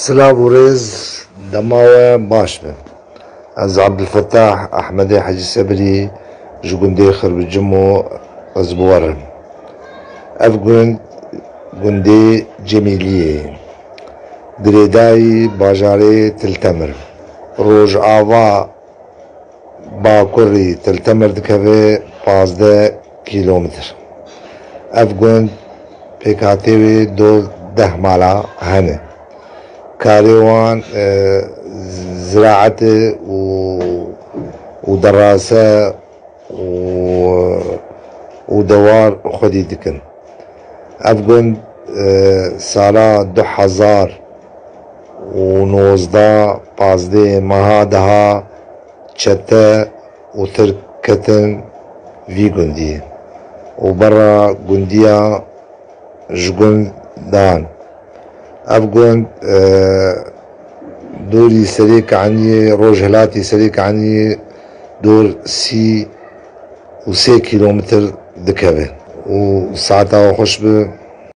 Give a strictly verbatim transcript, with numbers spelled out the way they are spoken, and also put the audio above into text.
Silav û rêz, dema we baş be. Ez Abdulfetah Ehmedê Hecî Sebirî ji gundê Xirbicimo ez bi we re im. Ev gund, gundê Cemîliyê ye. Girêdayî bajarê Til Temir. Rojava bakurî Til Temir dikeve pazdeh kîlometr. Ev gund pêkhatê wê dor deh mala hene. Karê wan, e, ziraet e û, û derase û, û dewar xwedî dikin. Ev gund, e, sala du hezar û nozdeh, pazdeh meha deha çete û Tirk ketin vî gundî û berra gundiya ji gund dan. Ev gund, e, dorî Serê Kaniyê, rojhilatî Serê Kaniyê dor sî û sê kîlometr dikeve. Û saeta we xweş be.